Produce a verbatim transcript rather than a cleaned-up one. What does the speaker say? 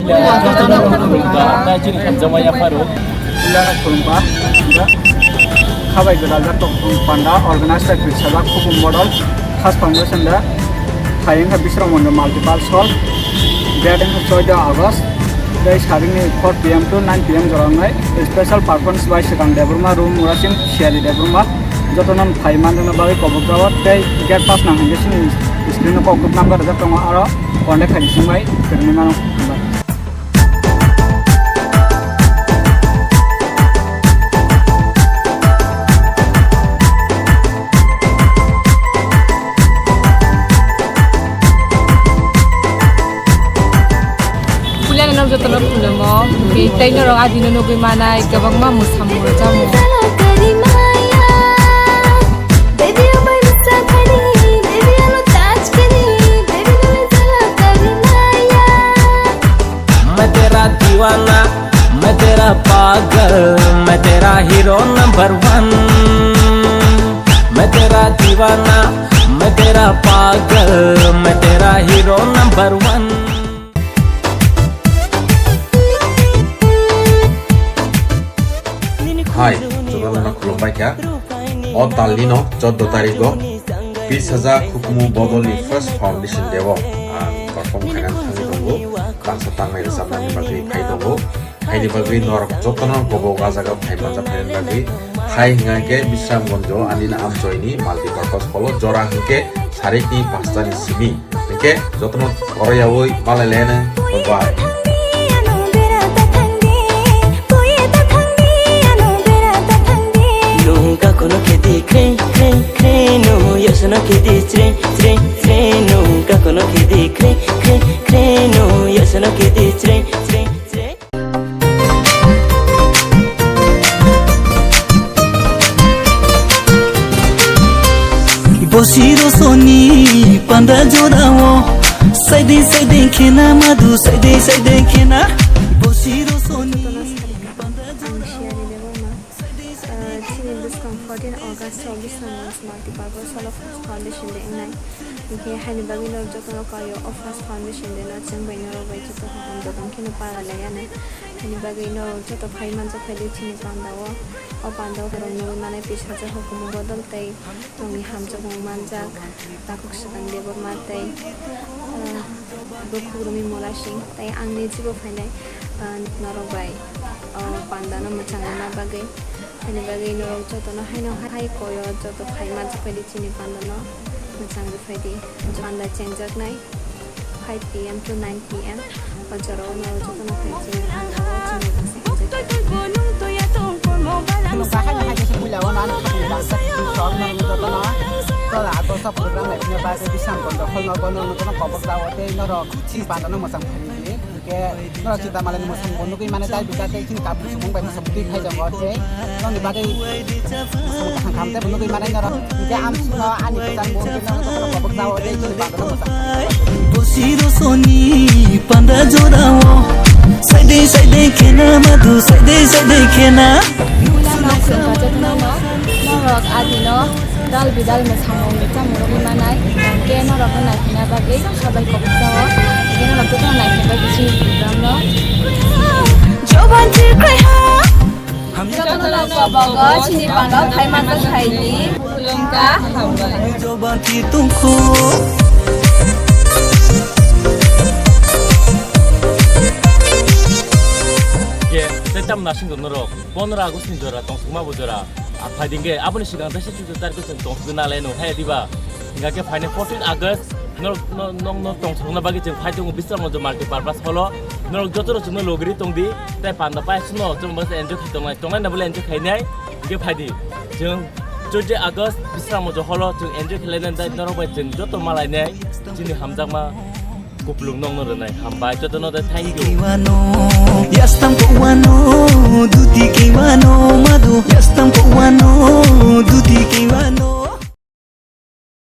Jotono khulumkha, tei chini hamjakma yapharo. Khulumkha, khabai gwdal jak tok panda organized by Bisajak Khukung Model Khas Foundation da. Hai wngkha Bisram Mondo Multipurpose Hall. Date wngkha chouda August. Tei saringni four P M to nine P M jora wngnai. Special performance by Swkang Debbarma, Rum Murasing, Siari Debbarma. Jotono phai manjakna bagwi kobok jago. Tei gate pass nang hwnkhe chini screen o kok number rijak tongo, aro contact khai sing bai kwrwngwi mano. Puilano norok jotono khulumo, tei norok adino nugwi manai kwbangma mwsamung rwchapmung. मैं तेरा दीवाना, मैं तेरा पागल, मैं तेरा hero number one. मैं तेरा दीवाना, मैं तेरा पागल, मैं तेरा hero number one. Hai, jotono khulumbai kha. O talni no chouda tarikh o Bisajak Khukung Model ni first foundation day o ang perform khaina thangwi tongo. Tangsa tangnai rwchapnani bagwi phai tongo. Haini bagwi norok jotono kobok o jaga phai manjak phaini bagwi. Hai hwnkhe Bisramganj o ani amchoini multipurpose hall o jora hwnkhe sarikni paanch ta ni simi. Hwnkhe jotono oro yaui malai laianw. Bye bye. Nung kakono kedi kring kring kring, nung yasano kedi chring chring chring, nung kakono kedi kring kring kring, nung yasano kedi chring chring chring. Bosi rosoni panda jorao, saide saide khena madu, saide saide khena. Bosi rosoni panda jorao. Chini bwskang fourteen August o Bisramganj Multipurpose Hall o First Foundation Day wngnai. Hinkhe haini bagwi norok jotono kaio o First Foundation Day no chwng bai norok bai joto hamjak wngkheno para laianw. Haini bagwi norok joto phai manjak phaidi chini panda o. O panda o borok nugwi manai Bisajak Khukung Model tei tongni hamjakmung manjak Takhuk Swkang Debbarma tei, ah, Bukhuk Rumi Murasing tei ang nijibo phainai, ah, norok bai, ah, panda no mwchang rwna bagwi. Ani bagwi norok jotono haino hai koyo joto phai manjak phaidi chini panda no mwchang rwphaidi. Panda chengjaknai five P M to nine P M. O jorao norok jotono phai chini panda o chini bwsai enjoy khaidi. Nung bahai bahai khe puila o nang khakni bangsa sok nang jotono. Tola ato sok program lai phina bagwi Bisramganj hall no bono jotono kobok jao tei norok chini panda no mwchang phaidi. Hwnkhe norok Sita Malani mwsamung bo nugwi mane, tai bwkha tei chini kabuk sumung bai mwsamung twi phai tongo, tei nokni bagwi mwsamung kaham kaham tei bo nugwi mane norok. Hwnkhe ang chwngno ani bwchang bo hwnkhe norok jotono kobok jao tei chini panda no mwchang. Bosi rosoni panda jorao, saide saide khena madu, saide saide khena. Puila no khulumkha jotono no, norok adino dal bidal mwsamung ni chamung rwgwi manai, hwnkhe norok no naiphina bagwi khabai kobok jao, hwnkhe norok jotono naiphina bagwi chini program no. Jotono no kobogo chini panda phai manjak phaidi. Khulumkha, hambai. Ye, tei tamo nasing norok. Pondro August ni jora tongthokma bo jora. A, phai dingke, aboni swkang teisa chwng tarikh chwng tongthokgwi nalai no, hai diba? Hingkha khe phainai fourteen August, norok, no, nokno tongthokna bagwi chwng phai tongo Bisramganj Multipurpose Hall o. Norok joto rok chwngno logri tongdi, tei panda pai chwngno chwng bwsa enjoy khai tongnai, tongnai na bwle enjoy khainai, hingkhe phaidi. Chwng chouda August Bisramganj Hall o chwng enjoy khlainai, tei norok bai chwng joto malainai, chini hamjakma. Kuplung nokno rwnai. Hambai jotono de, thank you. Kiwano, yastam ko wano, duti kiwano, madu, yastam ko wano, duti kiwano.